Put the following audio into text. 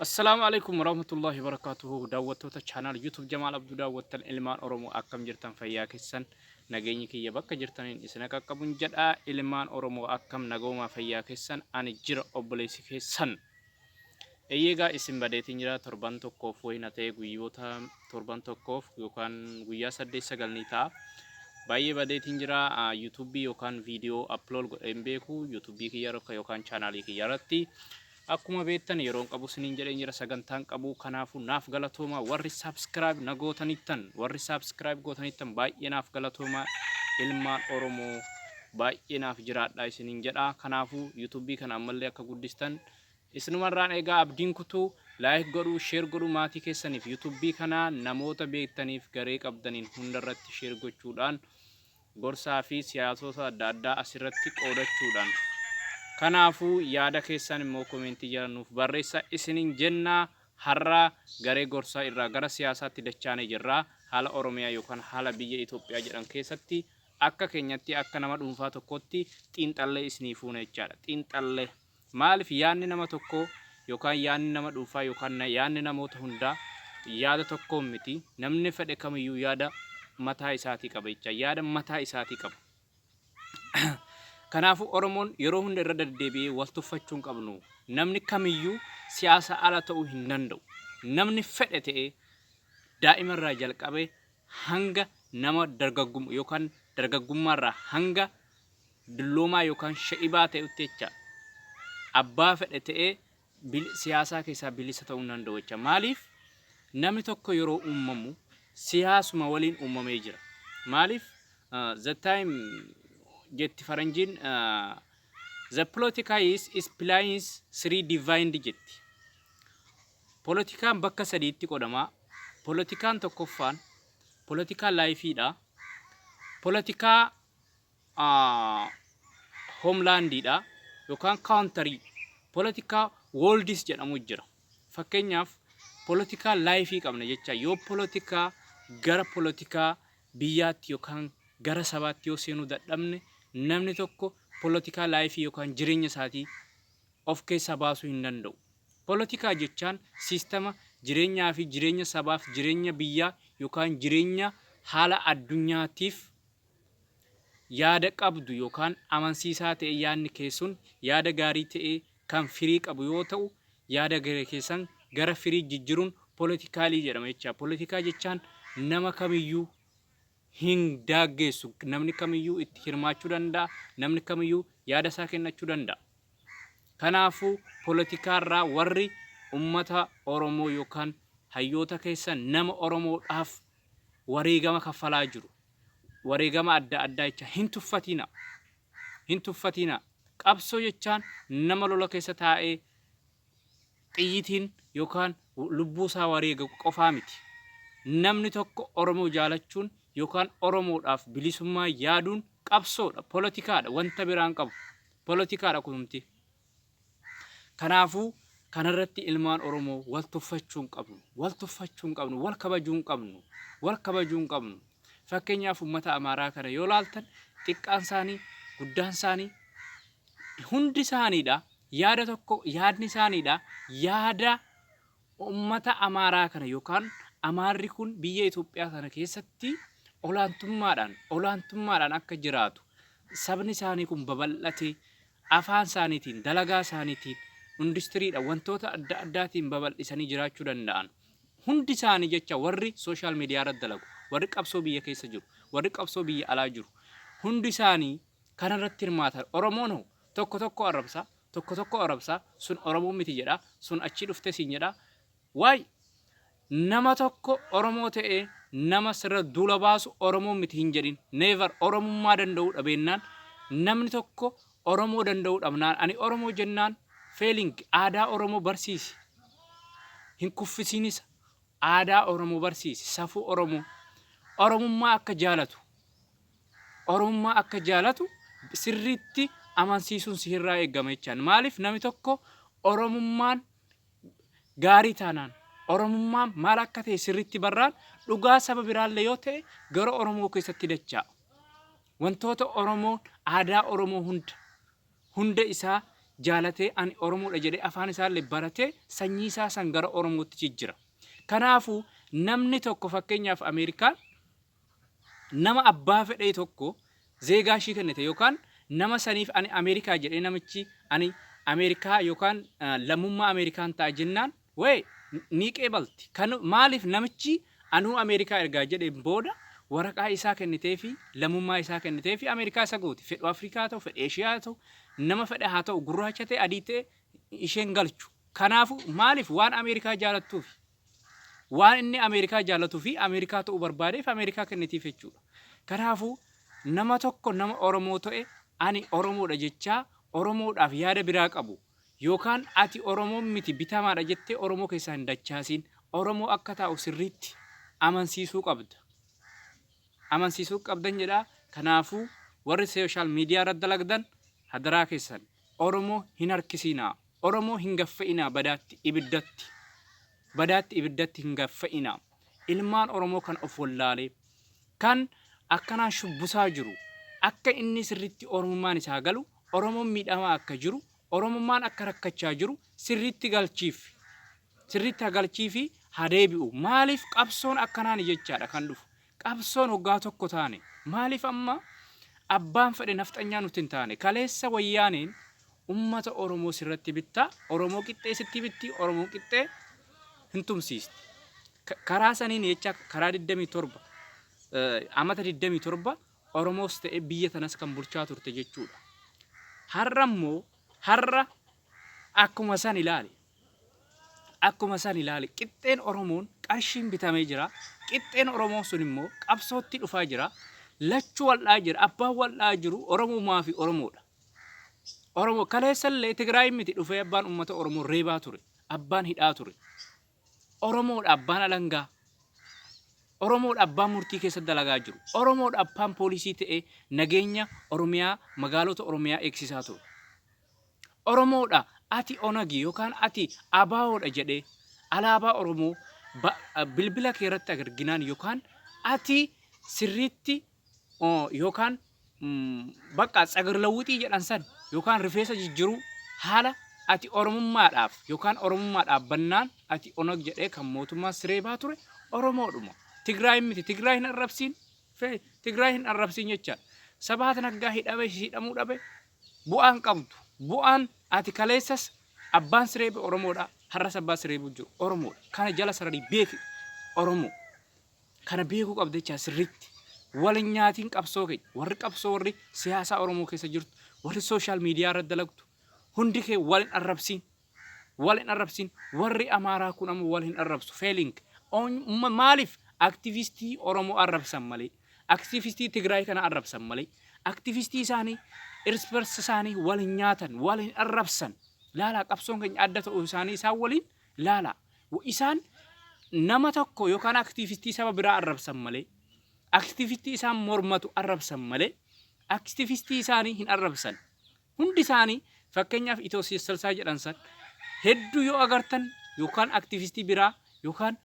Assalaamu alaikum warahmatullahi wabarakatuhu. Daawwattoota channel YouTube Jamaal Abduu daawwattan ilmaan Oromoo, akkam jirtan? Fayyaa keessan? Nageenyi kiyya bakka jirtaniin isin qaqqabun jedha. Ilmaan Oromoo, akkam nagoomaa, fayyaa keessan? Ani jira, obboleessi keessan. Eeyyeegaa, isin badeetiin jira torban tokkoof wayina ta'e, guyyoota torban tokkoof yookaan guyyaa 8 9 ni ta'a. Baay'ee badeetiin jira. YouTube yookaan viidiyoo upload godhee hin beeku YouTube kiyya yookaan chaanaalii kiyya irratti. Akkuma beektan yeroon qabu isiniin jedheen jira, sagantaan qabu. Kanaafuu naaf galatooma warri subscribe na gootanittan, warri subscribe gootanittan baay'ee naaf galatooma. Ilmaan Oromoo, baay'ee naaf jiraadha isiniin jedha. Kanaafuu YouTube kana ammallee akka guddistan isinumarraan eegaa. Abdiin kutuu like godhuu, share godhuu, maatii keessaniif YouTube kana namoota beektaniif garee qabdaniin hundarratti share gochuudhaan, gorsaa fi siyaasota adda addaa asirratti qoodachuudhaan. Kanaafuu yaada keessan immoo komentii jala nuuf barreessa isiniin jenna. Har'a garee gorsaa irraa gara siyaasaatti dachaanee jirra. Haala Oromiyaa yookaan haala biyya Itoophiyaa jedhan keessatti akka keenyatti, akka nama dhuunfaa tokkotti xiinxallee isinii fuuna jechaadha. Xiinxallee. Maaliif? Yaadni nama tokkoo yookaan yaadni nama dhuunfaa yookaan yaadni namoota hundaa yaada tokkoon miti. Namni fedhe kamiyyuu yaada mataa isaatii qaba jecha. Yaada mataa isaatii qaba. Kanaafuu Oromoon yeroo hunda irra deddeebi'ee wal tuffachuu hin qabnu. Namni kamiyyuu siyaasa ala ta'uu hin danda'u. Namni fedhe ta'ee daa'ima irraa jalqabee hanga nama dargaggum yookaan dargaggummaarraa hanga dulloomaa yookaan sha'ibaa ta'utti jecha, abbaa fedhe ta'ee siyaasaa keessaa bilisa ta'uu hin danda'u jecha. Maaliif? Namni tokko yeroo uumamu siyaasuma waliin uumamee jira. Maaliif? The time jetti faranjiin, the politics is plays three divided jetti. Poolitikaan bakka sadiitti qoodama. Poolitikaan tokkoffaan poolitikaa lifeiidha. Poolitikaa homelandiidha yookaan country. Poolitikaa worldis jedhamu jira. Fakkeenyaaf, poolitikaa lifeii qabna jecha. Yoo poolitikaa gara poolitikaa biyyaatti yookaan gara sabaatti yoo seenuu dadhabne, namni tokko poolitikaa lifeii yookaan jireenya isaatii of keessaa baasuu hin danda'u. Poolitikaa jechaan siistama jireenyaa fi jireenya sabaaf, jireenya biyyaa yookaan jireenya haala addunyaatiif yaada qabdu yookaan amansiisaa ta'e, yaadni keessun yaada gaarii ta'e kan firii qabu yoo ta'u, yaada garee keessan gara firii jijjiiruun politicalii jedhama jecha. Poolitikaa jechaan nama kamiyyuu hin daaggeessu. Namni kamiyyuu itti hirmaachuu danda'a. Namni kamiyyuu yaada isaa kennachuu danda'a. Kanaafuu poolitikaarraa warri ummata Oromoo yookaan hayyoota keessa nama Oromoodhaaf wareegama kaffalaa jiru. Wareegama adda addaa jecha hin tuffatina. Hin tuffatina. Qabsoo jechaan nama lola keessa taa'ee xiyyitiin yookaan lubbuu isaa wareega qofaa miti. Namni tokko Oromoo jaalachuun yookaan Oromoodhaaf bilisummaa yaaduun qabsoodha, poolitikaadha, wanta biraan qabu. Poolitikaadha kunumti. Kanaafuu kanarratti ilmaan Oromoo wal tuffachuu hin qabnu. Wal tuffachuu hin qabnu. Wal kabajuu hin qabnu. Wal kabajuu hin qabnu. Fakkeenyaaf, uummata Amaaraa kana yoo laaltan, xiqqaan isaanii, guddaan isaanii, hundi isaaniidha. Yaada tokko yaadni isaaniidha. Yaada uummata Amaaraa kana yookaan Amaarri kun biyya Itoophiyaa kana keessatti olaantummaadhaan akka jiraatu, sabni isaanii kun babal'atee afaan isaaniitiin, dalagaa isaaniitiin, industiriidha, wantoota adda addaatiin babal'isanii jiraachuu danda'an. Hundi isaanii jecha, warri social media irratti dalagu, warri qabsoo biyya keessa jiru, warri qabsoo biyya alaa jiru, hundi isaanii kanarratti hirmaatan. Oromoon hoo tokko tokko arrabsa, tokko tokko arrabsa, sun Oromoo miti jedha, sun achii dhufte siin jedha. Waay, nama tokko Oromoo ta'ee nama sirra duula baasu Oromoo miti hin jedhin. Never. Oromummaa danda'uu dhabeennaan, namni tokko Oromoo danda'uu dhabnaan, ani Oromoo jennaan feeling. Aadaa Oromoo barsiisi. Hin kuffisiinisa. Aadaa Oromoo barsiisi. Safuu Oromoo. Oromummaa akka jaalatu. Oromummaa akka jaalatu sirriitti amansiisuun si irraa eegama jechaan. Maaliif? Namni tokko Oromummaan gaarii taanaan, Oromummaan maal akka ta'e sirriitti barraan, dhugaa saba biraallee yoo ta'e gara Oromoo keessatti dachaa. Wantoota Oromoo, aadaa Oromoo hunda hunda isaa jaalatee ani Oromoodha jedhee afaan isaallee baratee sanyii isaa san gara Oromootti jijjira. Kanaafuu namni tokko, fakkeenyaaf Ameerikaan nama abbaa fedhee tokko zeegaa ishii kennite yookaan nama saniif ani Ameerikaa jedhee, namichi ani Ameerikaa yookaan lammummaa Ameerikaan ta'a jennaan wee ni qeebalti. Kan maaliif namichi anuu Ameerikaa ergaa jedheen booda waraqaa isaa kennitee fi lammummaa isaa kennitee fi Ameerikaa isa gooti. Fedhu Afrikaa ta'u, fedhu Eeshiyaa ta'u, nama fedhe haa ta'u, gurraacha ta'e, adii ta'e isheen galchu. Kanaafuu maaliif? Waan Ameerikaa jaalattuuf. Waan inni Ameerikaa jaalatuu fi Ameerikaa ta'uu barbaadeef Ameerikaa kennitiif jechuudha. Kanaafuu nama tokko, nama Oromoo ta'e, ani Oromoodha jechaa Oromoodhaaf yaada biraa qabu yookaan ati Oromoo miti, bitamaadha jettee Oromoo keessaa hin dachaasiin. Oromoo akka taa'u sirriitti amansiisuu qabda. Amansiisuu qabdan jedhaa. Kanaafuu warri social media irra dalagdan, hadaraa keessan Oromoo hin harkisinaa. Oromoo hin gaffa'inaa badaatti ibiddatti. Badaatti ibiddatti hin gaffa'inaa. Ilmaan Oromoo kan of wallaalee kan akkanaan shubbisaa jiru, akka inni sirriitti Oromummaan isaa galu, Oromoon miidhamaa akka jiru, Oromummaan akka rakkachaa jiru sirriitti galchiif. Sirriitti galchiifi haa deebi'u. Maaliif? Qabsoon akkanaan jechaadha kan dhufu. Qabsoon hoggaa tokko taane, maaliif amma abbaan fedhe nafxanyaa nutti hin taane? Kaleessa Wayyaaneen ummata Oromoo sirratti bittaa, Oromoo qixxee sitti bitti, Oromoo qixxee hin tumsiisti. Karaa saniin jecha karaa 27, amata 27 Oromoos ta'e biyya tanas kan bulchaa turte jechuudha. Har'a immoo, har'a akkuma san ilaali. Akkuma san ilaali. Qixxeen Oromoon qarshiin bitamee jira. Qixxeen Oromoo sun immoo qabsootti dhufaa jira. Lachuu wal'aa jira. Abbaan wal'aa jiru Oromumaa fi Oromoodha. Oromoo kaleessallee Tigraay miti dhufee abbaan uummata Oromoo reebaa ture. Abbaan hidhaa ture. Oromoodha abbaan alangaa. Oromoodha abbaan murtii keessa dalagaa jiru. Oromoodha abbaan poolisii ta'ee nageenya Oromiyaa, magaalota Oromiyaa eegsisaa ture. Oromoodha ati Onagi yookaan ati Abaawoodha jedhee alaabaa Oromoo bilbila kee irratti arginaan yookaan ati sirriitti yookaan bakka tsagar lawwixii jedhan san yookaan rifeensa jijjiiruu haala ati Oromummaadhaaf yookaan Oromummaa dhaabbannaan ati Onag jedhee kan mootummaan sireebaa ture Oromoodhuma. Tigraay miti. Tigraay hin arrabsiin. Tigraay hin arrabsiin jechaadha. Sabaat Naggaa hidhame hidhamuu dhabe bu'aan qabdu. Bu'aan ati kaleessas abbaan sireebe Oromoodha. Har'as abbaan sireebuu jiru Oromoodha. Kana jala sararii beeki Oromoo. Kana beekuu qabda jechaa sirriitti. Wal hin nyaatiin qabsoo keenya. Warri qabsoo, warri siyaasaa Oromoo keessa jirtu, warri social media irra dalagtu, hundi kee wal hin arrabsiin. Wal hin arrabsiin. Warri Amaaraa kun ammoo wal hin arrabsu. Feeling. Maaliif aktivistii Oromoo arrabsan malee? Aktivistii Tigraay kana arrabsan malee? Aktivistii isaanii irsbers isaanii wal hin nyaatan, wal hin arrabsan. Laalaa, qabsoon keenya adda ta'uu isaanii isaan waliin laalaa. Isaan nama tokko yookaan aktivistii saba biraa arrabsan malee, aktivistii isaan mormatu arrabsan malee, aktivistii isaanii hin arrabsan. Hundi isaanii, fakkeenyaaf Itoo Sissalsaa jedhan san hedduu yoo agartan yookaan aktivistii biraa yookaan